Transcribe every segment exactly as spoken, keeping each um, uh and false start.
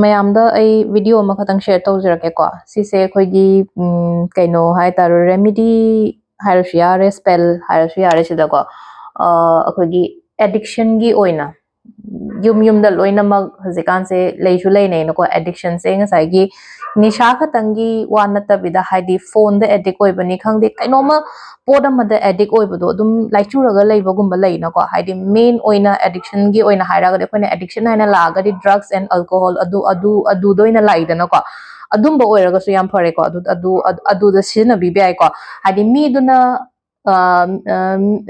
ꯃꯌꯥꯝꯗ ꯑꯩ ꯚꯤꯗꯤꯑꯣ ꯑꯃꯈꯛꯇꯪ ꯁꯤꯌꯔ ꯇꯧꯖꯔꯛꯀꯦꯀꯣ꯫ ꯁꯤꯁꯦ ꯑꯩꯈꯣꯏꯒꯤ, ꯎꯝ, ꯀꯩꯅꯣ ꯍꯥꯏꯇꯥꯔꯦ, ꯔꯦꯃꯤꯗꯤ ꯍꯥꯏꯔꯁꯨ ꯌꯥꯔꯦ, ꯁ꯭ꯄꯦꯜ ꯍꯥꯏꯔꯁꯨ ꯌꯥꯔꯦ꯫ ꯁꯤꯗꯀꯣ, ꯑ, ꯑꯩꯈꯣꯏꯒꯤ ꯑꯦꯗꯤꯛꯁꯟꯒꯤ ꯑꯣꯏꯅ ꯌꯨꯝ ꯌꯨꯝꯗ ꯂꯣꯏꯅꯃꯛ ꯍꯧꯖꯤꯛꯀꯥꯟꯁꯦ ꯂꯩꯁꯨ ꯂꯩꯅꯩꯅꯀꯣ꯫ ꯑꯦꯗꯤꯛꯁꯟꯁꯦ ꯉꯁꯥꯏꯒꯤ ꯅꯤꯁꯥ ꯈꯛꯇꯪꯒꯤ ꯋꯥ ꯅꯠꯇꯕꯤꯗ, ꯍꯥꯏꯗꯤ ꯐꯣꯟꯗ ꯑꯦꯗꯤꯛ ꯑꯣꯏꯕꯅꯤ ꯈꯪꯗꯦ, ꯀꯩꯅꯣꯝꯃ ꯄꯣꯠ ꯑꯃꯗ ꯑꯦꯗꯤꯛ ꯑꯣꯏꯕꯗꯣ ꯑꯗꯨꯝ ꯂꯥꯏꯆꯨꯔꯒ ꯂꯩꯕꯒꯨꯝꯕ ꯂꯩꯅꯀꯣ꯫ ꯍꯥꯏꯗꯤ ꯃꯦꯟ ꯑꯣꯏꯅ ꯑꯦꯗꯤꯛꯁꯟꯒꯤ ꯑꯣꯏꯅ ꯍꯥꯏꯔꯒꯗꯤ, ꯑꯩꯈꯣꯏꯅ ꯑꯦꯗꯤꯛꯁꯟ ꯍꯥꯏꯅ ꯂꯥꯛꯑꯒꯗꯤ ꯗ꯭ꯔꯒꯁ ꯑꯦꯟ ꯑꯜꯀꯣꯍꯣꯜ, ꯑꯗꯨ, ꯑꯗꯨ, ꯑꯗꯨꯗ ꯑꯣꯏꯅ ꯂꯥꯛꯏꯗꯅꯀꯣ꯫ ꯑꯗꯨꯝꯕ ꯑꯣꯏꯔꯒꯁꯨ ꯌꯥꯝ ꯐꯔꯦꯀꯣ, ꯑꯗꯨ, ꯑꯗꯨ, ꯑꯗꯨ, ꯑꯗꯨꯗ ꯁꯤꯖꯤꯟꯅꯕꯤꯕ ꯌꯥꯏꯀꯣ꯫ ꯍꯥꯏꯗꯤ ꯃꯤꯗꯨꯅ, ꯑ, ꯑ,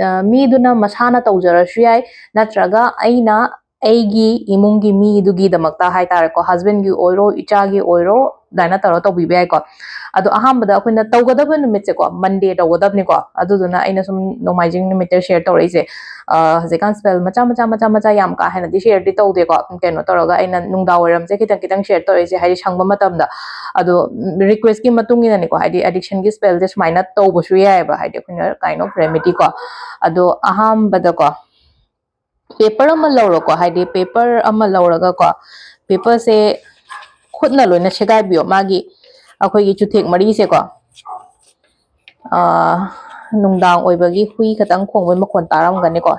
ꯑ, ꯃꯤꯗꯨꯅ ꯃꯁꯥꯅ ꯇꯧꯖꯔꯁꯨ ꯌꯥꯏ, ꯅꯠꯇ꯭ꯔꯒ ꯑꯩꯅ ꯑꯩꯒꯤ ꯏꯃꯨꯡꯒꯤ ꯃꯤꯗꯨꯒꯤꯗꯃꯛꯇ ꯍꯥꯏꯇꯥꯔꯦꯀꯣ, ꯍꯁꯕꯦꯟꯒꯤ ꯑꯣꯏꯔꯣ, ꯏꯆꯥꯒꯤ ꯑꯣꯏꯔꯣ, ꯑꯗꯨꯃꯥꯏꯅ ꯇꯧꯔ ꯇꯧꯕꯤꯕ ꯌꯥꯏꯀꯣ꯫ ꯑꯗꯣ ꯑꯍꯥꯟꯕꯗ ꯑꯩꯈꯣꯏꯅ ꯇꯧꯒꯗꯕ ꯅꯨꯃꯤꯠꯁꯦꯀꯣ, ꯃꯟꯗꯦ ꯇꯧꯒꯗꯕꯅꯤꯀꯣ꯫ ꯑꯗꯨꯗꯨꯅ ꯑꯩꯅ ꯁꯨꯝ ꯅꯣꯡꯃꯥꯏꯖꯤꯡ ꯅꯨꯃꯤꯠꯇ ꯁꯤꯌꯔ ꯇꯧꯔꯛꯏꯁꯦ꯫ ꯑ, ꯍꯧꯖꯤꯛꯀꯥꯟ ꯁ꯭ꯄꯦꯜ ꯃꯆꯥ ꯃꯆꯥ ꯃꯆꯥ ꯃꯆꯥ ꯌꯥꯝ ꯀꯥ ꯍꯦꯟꯅꯗꯤ ꯁꯤꯌꯔꯗꯤ ꯇꯧꯗꯦꯀꯣ꯫ ꯀꯩꯅꯣ ꯇꯧꯔꯒ ꯑꯩꯅ ꯅꯨꯡꯗꯥꯡ ꯋꯥꯏꯔꯝꯁꯦ ꯈꯤꯇꯪ ꯈꯤꯇꯪ ꯁꯤꯌꯔ ꯇꯧꯔꯛꯏꯁꯦ, ꯍꯥꯏꯗꯤ ꯁꯪꯕ ꯃꯇꯝꯗ꯫ ꯑꯗꯣ, ꯎꯝ, ꯔꯤꯀ꯭ꯋꯦꯁꯀꯤ ꯃꯇꯨꯡ ꯏꯟꯅꯅꯤꯀꯣ, ꯍꯥꯏꯗꯤ ꯑꯦꯗꯤꯛꯁꯟꯒꯤ ꯁ꯭ꯄꯦꯜꯁꯦ ꯁꯨꯃꯥꯏꯅ ꯇꯧꯕꯁꯨ ꯌꯥꯏꯑꯕ, ꯍꯥꯏꯗꯤ ꯑꯩꯈꯣꯏꯅ kind of remedy ꯀꯣ꯫ ꯑꯗꯣ ꯑꯍꯥꯟꯕꯗꯀꯣ, ꯄꯦꯄꯔ ꯑꯃ ꯂꯧꯔꯣꯀꯣ, ꯍꯥꯏꯗꯤ ꯄꯦꯄꯔ ꯑꯃ ꯂꯧꯔꯒꯀꯣ, ꯄꯦꯄꯔꯁꯦ ꯈꯨꯠꯅ ꯂꯣꯏꯅ ꯁꯦꯒꯥꯏꯕꯤꯌꯣ꯫ ꯃꯥꯒꯤ, ꯑꯩꯈꯣꯏꯒꯤ ꯆꯨꯊꯦꯛ ꯃꯔꯤꯁꯦꯀꯣ, ꯑ, ꯅꯨꯡꯗꯥꯡ ꯑꯣꯏꯕꯒꯤ ꯍꯨꯏ ꯈꯇꯪ ꯈꯣꯡꯕꯒꯤ ꯃꯈꯣꯟ ꯇꯥꯔꯝꯒꯅꯤꯀꯣ꯫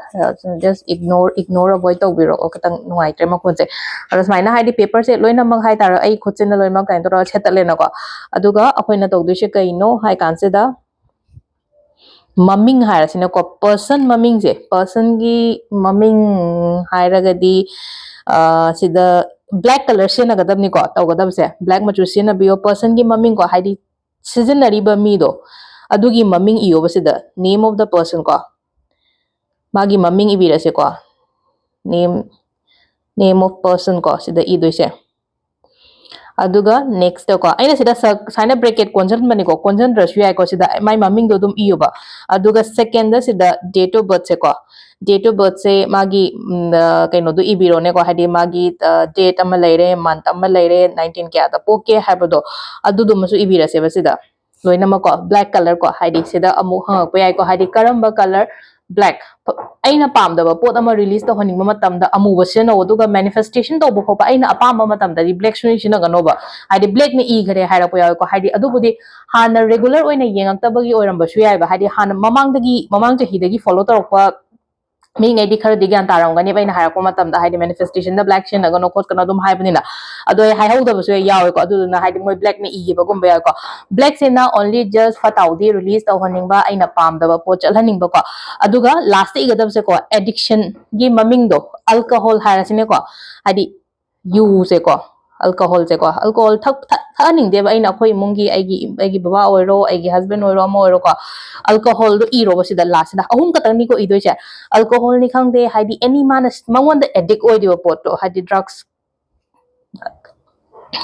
Just ignore, ignore, avoid ꯇꯧꯕꯤꯔꯛꯑꯣ, ꯈꯤꯇꯪ ꯅꯨꯡꯉꯥꯏꯇ꯭ꯔꯦ ꯃꯈꯣꯟꯁꯦ꯫ ꯑꯗꯣ ꯁꯨꯃꯥꯏꯅ, ꯍꯥꯏꯗꯤ ꯄꯦꯄꯔꯁꯦ ꯂꯣꯏꯅꯃꯛ ꯍꯥꯏꯇꯥꯔꯦ, ꯑꯩ ꯈꯨꯠꯁꯤꯅ ꯂꯣꯏꯅꯃꯛ ꯀꯩꯅꯣ ꯇꯧꯔꯒ ꯁꯦꯠꯇꯠꯂꯦꯅꯀꯣ꯫ ꯑꯗꯨꯒ ꯑꯩꯈꯣꯏꯅ ꯇꯧꯗꯣꯏꯁꯦ ꯀꯩꯅꯣ ꯍꯥꯏ ꯀꯥꯟꯁꯤꯗ, ꯃꯃꯤꯡ ꯍꯥꯏꯔꯁꯤꯅꯀꯣ, ꯄꯔꯁꯟ ꯃꯃꯤꯡꯁꯦ, ꯄꯔꯁꯟꯒꯤ ꯃꯃꯤꯡ ꯍꯥꯏꯔꯒꯗꯤ, ꯑ, ꯁꯤꯗ ꯕ꯭ꯂꯦꯛ ꯀꯂꯔ ꯁꯤꯖꯤꯟꯅꯒꯗꯕꯅꯤꯀꯣ, ꯇꯧꯒꯗꯕꯁꯦ ꯕ꯭ꯂꯦꯛ ꯃꯆꯨ ꯁꯤꯖꯤꯟꯅꯕꯤꯌꯣ꯫ ꯄꯔꯁꯟꯒꯤ ꯃꯃꯤꯡꯀꯣ, ꯍꯥꯏꯗꯤ ꯁꯤꯖꯤꯟꯅꯔꯤꯕ ꯃꯤꯗꯣ, ꯑꯗꯨꯒꯤ ꯃꯃꯤꯡ ꯏꯌꯣꯕ ꯁꯤꯗ, name of the person ꯀꯣ, ꯃꯥꯒꯤ ꯃꯃꯤꯡ ꯏꯕꯤꯔꯁꯦꯀꯣ, name, name of person ꯀꯣ, ꯁꯤꯗ ꯏꯗꯣꯏꯁꯦ꯫ ꯑꯗꯨꯒ ꯅꯦꯛꯁꯇꯀꯣ, ꯑꯩꯅ ꯁꯤꯗ ꯁ-, ꯁꯨꯃꯥꯏꯅ ꯕ꯭ꯔꯦꯀꯦꯠ ꯀꯣꯟꯁꯤꯟꯕꯅꯤꯀꯣ, ꯀꯣꯟꯁꯤꯟꯗ꯭ꯔꯁꯨ ꯌꯥꯏꯀꯣ, ꯁꯤꯗ ꯃꯥꯏ ꯃꯃꯤꯡꯗꯣ ꯑꯗꯨꯝ ꯏꯌꯨꯕ꯫ ꯑꯗꯨꯒ ꯁꯦꯀꯦꯟꯗ ꯁꯤꯗ date of birth ꯁꯦꯀꯣ, date of birth ꯁꯦ ꯃꯥꯒꯤ, ꯎꯝ, ꯑ, ꯀꯩꯅꯣꯗꯣ ꯏꯕꯤꯔꯣꯅꯦꯀꯣ, ꯍꯥꯏꯗꯤ ꯃꯥꯒꯤ, ꯑ, date ꯑꯃ ꯂꯩꯔꯦ, month ꯑꯃ ꯂꯩꯔꯦ, nineteen ꯀꯌꯥꯗ ꯄꯣꯛꯀꯦ ꯍꯥꯏꯕꯗꯣ, ꯑꯗꯨꯗꯨꯃꯁꯨ ꯏꯕꯤꯔꯁꯦꯕ ꯁꯤꯗ ꯂꯣꯏꯅꯃꯛꯀꯣ, black colour ꯀꯣ, ꯍꯥꯏꯗꯤ ꯁꯤꯗ ꯑꯃꯨꯛ ꯍꯪꯉꯛꯄ ꯌꯥꯏꯀꯣ, ꯍꯥꯏꯗꯤ ꯀꯔꯝꯕ colour black, ꯑꯩꯅ ꯄꯥꯝꯗꯕ ꯄꯣꯠ ꯑꯃ release ꯇꯧꯍꯟꯅꯤꯡꯕ ꯃꯇꯝꯗ ꯑꯃꯨꯕ ꯁꯤꯖꯤꯟꯅꯧ, ꯑꯗꯨꯒ manifestation ꯇꯧꯕ ꯈꯣꯠꯄ ꯑꯩꯅ ꯑꯄꯥꯝꯕ ꯃꯇꯝꯗꯗꯤ black ꯁꯨꯡꯁꯤ ꯁꯤꯖꯤꯟꯅꯒꯅꯣꯕ꯫ ꯍꯥꯏꯗꯤ blackꯅ ꯏꯈꯔꯦ ꯍꯥꯏꯔꯛꯄ ꯌꯥꯎꯋꯦꯀꯣ꯫ ꯍꯥꯏꯗꯤ ꯑꯗꯨꯕꯨꯗꯤ ꯍꯥꯟꯅ regular ꯑꯣꯏꯅ ꯌꯦꯡꯉꯛꯇꯕꯒꯤ ꯑꯣꯏꯔꯝꯕꯁꯨ ꯌꯥꯏꯕ꯫ ꯍꯥꯏꯗꯤ ꯍꯥꯟꯅ ꯃꯃꯥꯡꯗꯒꯤ, ꯃꯃꯥꯡ ꯆꯍꯤꯗꯒꯤ follow ꯇꯧꯔꯛꯄ ꯃꯤꯉꯩꯗꯤ ꯈꯔꯗꯤ ꯒ꯭ꯌꯥꯟ ꯇꯥꯔꯝꯒꯅꯦꯕ ꯑꯩꯅ ꯍꯥꯏꯔꯛꯄ ꯃꯇꯝꯗ, ꯍꯥꯏꯗꯤ manifestationꯗ black ꯁꯤꯖꯤꯟꯅꯒꯅꯣ ꯈꯣꯠꯀꯅꯣ ꯑꯗꯨꯝ ꯍꯥꯏꯕꯅꯤꯅ꯫ ꯑꯗꯣ ꯑꯩ ꯍꯥꯏꯍꯧꯗꯕꯁꯨ ꯍꯦꯛ ꯌꯥꯎꯋꯦꯀꯣ꯫ ꯑꯗꯨꯗꯨꯅ ꯍꯥꯏꯗꯤ ꯃꯣꯏ blackꯅ ꯏꯈꯤꯕꯒꯨꯝꯕ ꯌꯥꯎꯋꯦꯀꯣ꯫ Blackꯁꯤꯅ only just ꯐꯠꯇ ꯍꯥꯎꯗꯤ release ꯇꯧꯍꯟꯅꯤꯡꯕ, ꯑꯩꯅ ꯄꯥꯝꯗꯕ ꯄꯣꯠ ꯆꯠꯍꯟꯅꯤꯡꯕꯀꯣ꯫ ꯑꯗꯨꯒ lastꯇ ꯏꯒꯗꯕꯁꯦꯀꯣ, addictionꯒꯤ ꯃꯃꯤꯡꯗꯣ, alcohol ꯍꯥꯏꯔꯁꯤꯅꯦꯀꯣ, ꯍꯥꯏꯗꯤ ꯌꯨꯁꯦꯀꯣ, alcoholꯁꯦꯀꯣ, alcohol ꯊꯛ-, ꯊꯛ-, ꯊꯛꯍꯟꯅꯤꯡꯗꯦꯕ ꯑꯩꯅ ꯑꯩꯈꯣꯏ ꯏꯃꯨꯡꯒꯤ, ꯑꯩꯒꯤ, ꯑꯩꯒꯤ ꯕꯕꯥ ꯑꯣꯏꯔꯣ, ꯑꯩꯒꯤ husband ꯑꯣꯏꯔꯣ, ꯑꯃ ꯑꯣꯏꯔꯣꯀꯣ, alcoholꯗꯣ ꯏꯔꯣꯕ ꯁꯤꯗ lastꯁꯤꯗ꯫ ꯑꯍꯨꯝ ꯈꯛꯇꯪꯅꯤꯀꯣ ꯏꯗꯣꯏꯁꯦ, alcoholꯅꯤ ꯈꯪꯗꯦ, ꯍꯥꯏꯗꯤ any ꯃꯥꯅ, ꯃꯉꯣꯟꯗ addict ꯑꯣꯏꯗꯣꯏꯕ ꯄꯣꯠꯇꯣ, ꯍꯥꯏꯗꯤ drugs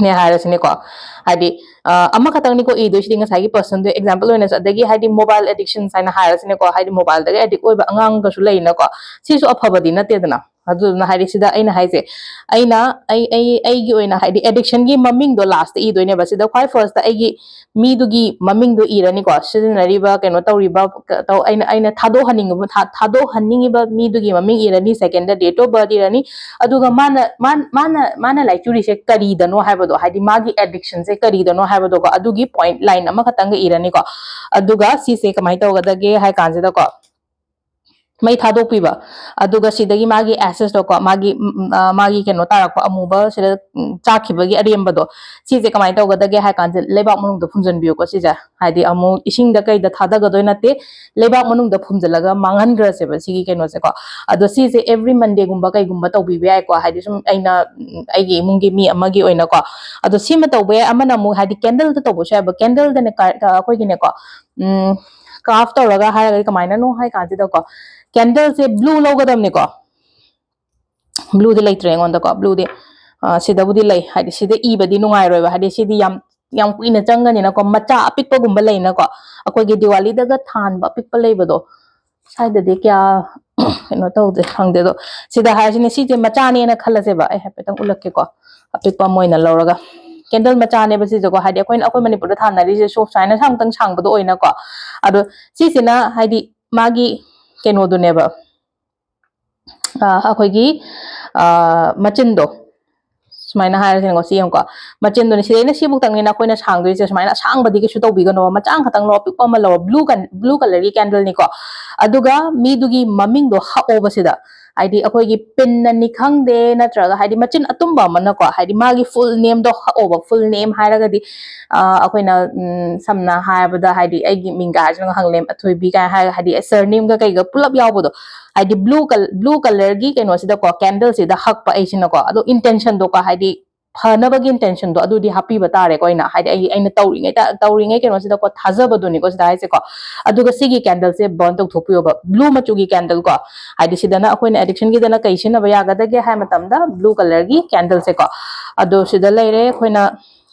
ꯅꯦ ꯍꯥꯏꯔꯁꯤꯅꯦꯀꯣ꯫ ꯍꯥꯏꯗꯤ ꯑ, ꯑꯃꯈꯛꯇꯪꯅꯤꯀꯣ ꯏꯗꯣꯏꯁꯤꯗꯤ, ꯉꯁꯥꯏꯒꯤ personꯗꯣ example ꯑꯣꯏꯅꯁꯨ, ꯑꯗꯒꯤ ꯍꯥꯏꯗꯤ mobile addictions ꯍꯥꯏꯅ ꯍꯥꯏꯔꯁꯤꯅꯦꯀꯣ, ꯍꯥꯏꯗꯤ mobileꯗꯒꯤ addict ꯑꯣꯏꯕ ꯑꯉꯥꯡꯒꯁꯨ ꯂꯩꯅꯀꯣ꯫ ꯁꯤꯁꯨ ꯑꯐꯕꯗꯤ ꯅꯠꯇꯦꯗꯅ꯫ ꯑꯗꯨꯗꯨꯅ ꯍꯥꯏꯗꯤ ꯁꯤꯗ ꯑꯩꯅ ꯍꯥꯏꯁꯦ, ꯑꯩꯅ, ꯑꯩ, ꯑꯩ, ꯑꯩꯒꯤ ꯑꯣꯏꯅ ꯍꯥꯏꯗꯤ addictionꯒꯤ ꯃꯃꯤꯡꯗꯣ lastꯇ ꯏꯗꯣꯏꯅꯦꯕ꯫ ꯁꯤꯗ ꯈ꯭ꯋꯥꯏ firstꯇ ꯑꯩꯒꯤ ꯃꯤꯗꯨꯒꯤ ꯃꯃꯤꯡꯗꯣ ꯏꯔꯅꯤꯀꯣ, ꯁꯤꯖꯤꯟꯅꯔꯤꯕ, ꯀꯩꯅꯣ ꯇꯧꯔꯤꯕ, ꯀ-, ꯇꯧ-, ꯑꯩꯅ, ꯑꯩꯅ ꯊꯥꯗꯣꯛꯍꯟꯅꯤꯡꯉꯤꯕ, ꯊꯥ-, ꯊꯥꯗꯣꯛꯍꯟꯅꯤꯡꯉꯤꯕ ꯃꯤꯗꯨꯒꯤ ꯃꯃꯤꯡ ꯏꯔꯅꯤ, secondꯗ date of birth ꯏꯔꯅꯤ, ꯑꯗꯨꯒ ꯃꯥꯅ, ꯃꯥ-, ꯃꯥꯅ, ꯃꯥꯅ ꯂꯥꯏꯆꯨꯔꯤꯁꯦ ꯀꯔꯤꯗꯅꯣ ꯍꯥꯏꯕꯗꯣ, ꯍꯥꯏꯗꯤ ꯃꯥꯒꯤ addictionꯁꯦ ꯀꯔꯤꯗꯅꯣ ꯍꯥꯏꯕꯗꯣꯀꯣ, ꯑꯗꯨꯒꯤ point line ꯑꯃꯈꯛꯇꯪꯒ ꯏꯔꯅꯤꯀꯣ꯫ ꯑꯗꯨꯒ ꯁꯤꯁꯦ ꯀꯃꯥꯏꯅ ꯇꯧꯒꯗꯒꯦ ꯍꯥꯏ ꯀꯥꯟꯁꯤꯗꯀꯣ, ꯃꯩ ꯊꯥꯗꯣꯛꯄꯤꯕ, ꯑꯗꯨꯒ ꯁꯤꯗꯒꯤ ꯃꯥꯒꯤ ashes ꯇꯣꯀꯣ, ꯃꯥꯒꯤ, ꯎꯝ, ꯎꯝ, ꯑ, ꯃꯥꯒꯤ ꯀꯩꯅꯣ ꯇꯥꯔꯛꯄ ꯑꯃꯨꯕ ꯁꯤꯗ, ꯎꯝ, ꯆꯥꯛꯈꯤꯕꯒꯤ ꯑꯔꯦꯝꯕꯗꯣ, ꯁꯤꯁꯦ ꯀꯃꯥꯏꯅ ꯇꯧꯒꯗꯒꯦ ꯍꯥꯏ ꯀꯥꯟꯁꯤꯗ ꯂꯩꯕꯥꯛ ꯃꯅꯨꯡꯗ ꯐꯨꯝꯖꯤꯟꯕꯤꯌꯨꯀꯣ꯫ ꯁꯤꯁꯦ ꯍꯥꯏꯗꯤ ꯑꯃꯨꯛ ꯏꯁꯤꯡꯗ ꯀꯩꯗ ꯊꯥꯗꯒꯗꯣꯏ ꯅꯠꯇꯦ, ꯂꯩꯕꯥꯛ ꯃꯅꯨꯡꯗ ꯐꯨꯝꯖꯤꯜꯂꯒ ꯃꯥꯡꯍꯟꯈ꯭ꯔꯁꯦꯕ ꯁꯤꯒꯤ ꯀꯩꯅꯣꯁꯦꯀꯣ꯫ ꯑꯗꯣ ꯁꯤꯁꯦ every Mondayꯒꯨꯝꯕ ꯀꯩꯒꯨꯝꯕ ꯇꯧꯕꯤꯕ ꯌꯥꯏꯀꯣ꯫ ꯍꯥꯏꯗꯤ ꯁꯨꯝ ꯑꯩꯅ, ꯎꯝ, ꯑꯩꯒꯤ ꯏꯃꯨꯡꯒꯤ ꯃꯤ ꯑꯃꯒꯤ ꯑꯣꯏꯅꯀꯣ꯫ ꯑꯗꯣ ꯁꯤꯃ ꯇꯧꯕ ꯌꯥꯏ꯫ ꯑꯃꯅ ꯑꯃꯨꯛ ꯍꯥꯏꯗꯤ candleꯗ ꯇꯧꯕꯁꯨ ꯌꯥꯏꯕ꯫ Candleꯗꯅꯦ ꯀ-, ꯀ-, ꯑꯩꯈꯣꯏꯒꯤꯅꯦꯀꯣ, ꯎꯝ, carve ꯇꯧꯔꯒ ꯍꯥꯏꯔꯒꯗꯤ ꯀꯃꯥꯏꯅꯅꯣ ꯍꯥꯏ ꯀꯥꯟꯁꯤꯗꯀꯣ, candleꯁꯦ blue ꯂꯧꯒꯗꯕꯅꯤꯀꯣ꯫ Blueꯗꯤ ꯂꯩꯇ꯭ꯔꯦ ꯑꯩꯉꯣꯟꯗꯀꯣ꯫ Blueꯗꯤ, ꯑ, ꯁꯤꯗꯕꯨꯗꯤ ꯂꯩ, ꯍꯥꯏꯗꯤ ꯁꯤꯗ ꯏꯕꯗꯤ ꯅꯨꯡꯉꯥꯏꯔꯣꯏꯕ, ꯍꯥꯏꯗꯤ ꯁꯤꯗꯤ ꯌꯥꯝ, ꯌꯥꯝ ꯀꯨꯏꯅ ꯆꯪꯒꯅꯤꯅꯀꯣ꯫ ꯃꯆꯥ ꯑꯄꯤꯛꯄꯒꯨꯝꯕ ꯂꯩꯅꯀꯣ, ꯑꯩꯈꯣꯏꯒꯤ ꯗꯤꯋꯥꯂꯤꯗꯒ ꯊꯥꯟꯕ ꯑꯄꯤꯛꯄ ꯂꯩꯕꯗꯣ, ꯁ꯭ꯋꯥꯏꯗꯗꯤ ꯀꯌꯥ ꯀꯩꯅꯣ ꯇꯧꯗꯦ, ꯐꯪꯗꯦ꯫ ꯑꯗꯣ ꯁꯤꯗ ꯍꯥꯏꯔꯁꯤꯅꯦ, ꯁꯤꯁꯦ ꯃꯆꯥꯅꯦꯅ ꯈꯜꯂꯁꯦꯕ꯫ ꯑꯩ ꯍꯥꯏꯐꯦꯠꯇꯪ ꯎꯠꯂꯛꯀꯦꯀꯣ, ꯑꯄꯤꯛꯄ ꯑꯃ ꯑꯣꯏꯅ ꯂꯧꯔꯒ꯫ Candle ꯃꯆꯥꯅꯦꯕ ꯁꯤꯁꯦꯀꯣ, ꯍꯥꯏꯗꯤ ꯑꯩꯈꯣꯏꯅ, ꯑꯩꯈꯣꯏ ꯃꯅꯤꯄꯨꯔꯗ ꯊꯥꯅꯔꯤꯁꯦ ꯁꯣ-, ꯁꯨꯃꯥꯏꯅ ꯁꯥꯡꯇꯪ ꯁꯥꯡꯕꯗꯣ ꯑꯣꯏꯅꯀꯣ꯫ ꯑꯗꯣ ꯁꯤꯁꯤꯅ ꯍꯥꯏꯗꯤ ꯃꯥꯒꯤ ꯀꯩꯅꯣꯗꯨꯅꯦꯕ, ꯑꯩꯈꯣꯏꯒꯤ ꯃꯆꯤꯟꯗꯣ ꯁꯨꯃꯥꯏꯅ ꯍꯥꯏꯔꯁꯤꯅꯦꯀꯣ꯫ ꯁꯤ ꯌꯦꯡꯉꯨꯀꯣ, ꯃꯆꯤꯟꯗꯨꯅꯤ꯫ ꯁꯤꯗꯩꯅ ꯁꯤꯕꯨꯛꯇꯪꯅꯤꯅ ꯑꯩꯈꯣꯏꯅ ꯁꯥꯡꯗꯣꯏꯁꯦ꯫ ꯁꯨꯃꯥꯏꯅ ꯑꯁꯥꯡꯕꯗꯤ ꯀꯩꯁꯨ ꯇꯧꯕꯤꯒꯅꯣ, ꯃꯆꯥ ꯈꯛꯇꯪ ꯂꯧ, ꯑꯄꯤꯛꯄ ꯑꯃ ꯂꯧꯔꯣ꯫ Blue blue colorꯒꯤ candleꯅꯤꯀꯣ꯫ ꯑꯗꯨꯒ ꯃꯤꯗꯨꯒꯤ ꯃꯃꯤꯡꯗꯣ ꯍꯛꯑꯣꯕ ꯁꯤꯗ꯫ ꯍꯥꯏꯗꯤ ꯑꯩꯈꯣꯏꯒꯤ ꯄꯤꯟꯅꯅꯤ ꯈꯪꯗꯦ, ꯅꯠꯇ꯭ꯔꯒ ꯍꯥꯏꯗꯤ ꯃꯆꯤꯟ ꯑꯇꯨꯝꯕ ꯑꯃꯅꯀꯣ, ꯍꯥꯏꯗꯤ ꯃꯥꯒꯤ full nameꯗꯣ ꯍꯛꯑꯣꯕ꯫ Full name ꯍꯥꯏꯔꯒꯗꯤ ꯑꯩꯈꯣꯏꯅ ꯁꯝꯅ ꯍꯥꯏꯔꯕꯗ ꯍꯥꯏꯗꯤ ꯑꯩꯒꯤ ꯃꯤꯡꯒ ꯍꯥꯏꯔꯁꯤꯅ ꯉꯥꯡꯂꯦꯝ ꯑꯊꯣꯏꯕꯤ ꯀꯥꯏꯅ ꯍꯥꯏꯔꯒ ꯍꯥꯏꯗꯤ surnameꯒ ꯀꯩꯒ ꯄꯨꯂꯞ ꯌꯥꯎꯕꯗꯣ꯫ ꯍꯥꯏꯗꯤ blue blue colorꯒꯤ ꯀꯩꯅꯣꯁꯤꯗꯀꯣ, candleꯁꯤꯗ ꯍꯛꯄ ꯑꯩꯁꯤꯅꯀꯣ꯫ ꯑꯗꯣ intentionꯗꯣꯀꯣ, ꯍꯥꯏꯗꯤ ꯐꯅꯕꯒꯤ intentionꯗꯣ ꯑꯗꯨꯗꯤ ꯍꯥꯞꯄꯤꯕ ꯇꯥꯔꯦꯀꯣ꯫ ꯑꯩꯅ ꯍꯥꯏꯗꯤ ꯑꯩ ꯑꯩꯅ ꯇꯧꯔꯤꯉꯩꯗ ꯇꯧꯔꯤꯉꯩ ꯀꯩꯅꯣꯁꯤꯗꯀꯣ, ꯊꯥꯖꯕꯗꯨꯅꯤꯀꯣ ꯁꯤꯗ ꯍꯥꯏꯁꯦꯀꯣ꯫ ꯑꯗꯨꯒ ꯁꯤꯒꯤ candleꯁꯦ burn ꯇꯧꯊꯣꯛꯄꯤꯌꯣꯕ, blue ꯃꯆꯨꯒꯤ candleꯀꯣ꯫ ꯍꯥꯏꯗꯤ ꯁꯤꯗꯅ ꯑꯩꯈꯣꯏꯅ addictionꯒꯤꯗꯅ ꯀꯩ ꯁꯤꯖꯤꯟꯅꯕ ꯌꯥꯒꯗꯒꯦ ꯍꯥꯏ ꯃꯇꯝꯗ blue colorꯒꯤ candleꯁꯦꯀꯣ꯫ ꯑꯗꯣ ꯁꯤꯗ ꯂꯩꯔꯦ ꯑꯩꯈꯣꯏꯅ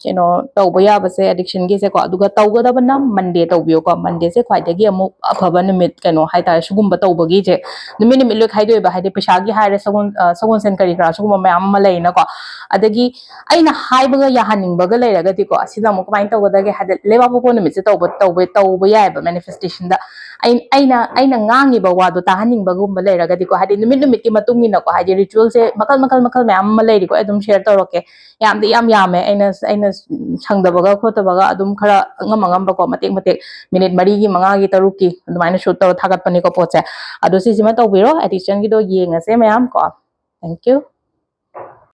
ꯀꯩꯅꯣ ꯇꯧꯕ ꯌꯥꯕꯁꯦ addictionꯒꯤꯁꯦꯀꯣ꯫ ꯑꯗꯨꯒ ꯇꯧꯒꯗꯕꯅ Monday ꯇꯧꯕꯤꯌꯨꯀꯣ꯫ Mondayꯁꯦ ꯈ꯭ꯋꯥꯏꯗꯒꯤ ꯑꯃꯨꯛ ꯑꯐꯕ ꯅꯨꯃꯤꯠ ꯀꯩꯅꯣ ꯍꯥꯏꯇꯥꯔꯦ, ꯁꯤꯒꯨꯝꯕ ꯇꯧꯕꯒꯤꯁꯦ꯫ ꯅꯨꯃꯤꯠ ꯅꯨꯃꯤꯠ ꯂꯣꯏ ꯈꯥꯏꯗꯣꯛꯑꯦꯕ, ꯍꯥꯏꯗꯤ ꯄꯩꯁꯥꯒꯤ ꯍꯥꯏꯔꯦ, ꯁꯒꯣꯜ ꯁꯒꯣꯜꯁꯦꯟ ꯀꯔꯤ ꯀꯔꯥ ꯁꯤꯒꯨꯝꯕ ꯃꯌꯥꯝ ꯑꯃ ꯂꯩꯅꯀꯣ꯫ ꯑꯗꯒꯤ ꯑꯩꯅ ꯍꯥꯏꯕꯒ ꯌꯥꯍꯟꯅꯤꯡꯕꯒ ꯂꯩꯔꯒꯗꯤꯀꯣ, ꯑꯁꯤꯗ ꯑꯃꯨꯛ ꯀꯃꯥꯏꯅ ꯇꯧꯒꯗꯒꯦ ꯍꯥꯏꯗꯤ ꯂꯩꯕꯥꯛꯄꯣꯛꯄ ꯅꯨꯃꯤꯠꯁꯦ ꯇꯧꯕ ꯇꯧꯕ ꯇꯧꯕ ꯌꯥꯏꯑꯕ manifestationꯗ꯫ ꯑꯩꯅ ꯑꯩꯅ ꯉꯥꯡꯉꯤꯕ ꯋꯥꯗꯣ ꯇꯥꯍꯟꯅꯤꯡꯕꯒꯨꯝꯕ ꯂꯩꯔꯒꯗꯤꯀꯣ, ꯍꯥꯏꯗꯤ ꯅꯨꯃꯤꯠ ꯅꯨꯃꯤꯠꯀꯤ ꯃꯇꯨꯡ ꯏꯟꯅꯀꯣ, ꯍꯥꯏꯗꯤ ritualꯁꯦ ꯃꯈꯜ ꯃꯈꯜ ꯃꯈꯜ ꯃꯌꯥꯝ ꯑꯃ ꯂꯩꯔꯤꯀꯣ꯫ ꯑꯩ ꯑꯗꯨꯝ share ꯇꯧꯔꯛꯀꯦ꯫ ꯌꯥꯝꯗꯤ ꯌꯥꯝ ꯌꯥꯝꯃꯦ꯫ ꯑꯩꯅ ꯑꯩꯅ ꯁꯪꯗꯕꯒ ꯈꯣꯠꯇꯕꯒ ꯑꯗꯨꯝ ꯈꯔ ꯑꯉꯝ ꯑꯉꯝꯕꯀꯣ, ꯃꯇꯦꯛ ꯃꯇꯦꯛ minute ꯃꯔꯤꯒꯤ, ꯃꯉꯥꯒꯤ, ꯇꯔꯨꯛꯀꯤ ꯑꯗꯨꯃꯥꯏꯅ shoot ꯇꯧꯔ ꯊꯥꯒꯠꯄꯅꯤꯀꯣ ꯄꯣꯠꯁꯦ꯫ ꯑꯗꯣ ꯁꯤꯁꯤꯃ ꯇꯧꯕꯤꯔꯣ, addictionꯒꯤꯗꯣ ꯌꯦꯡꯉꯁꯦ ꯃꯌꯥꯝ ꯀꯣ꯫ Thank you꯫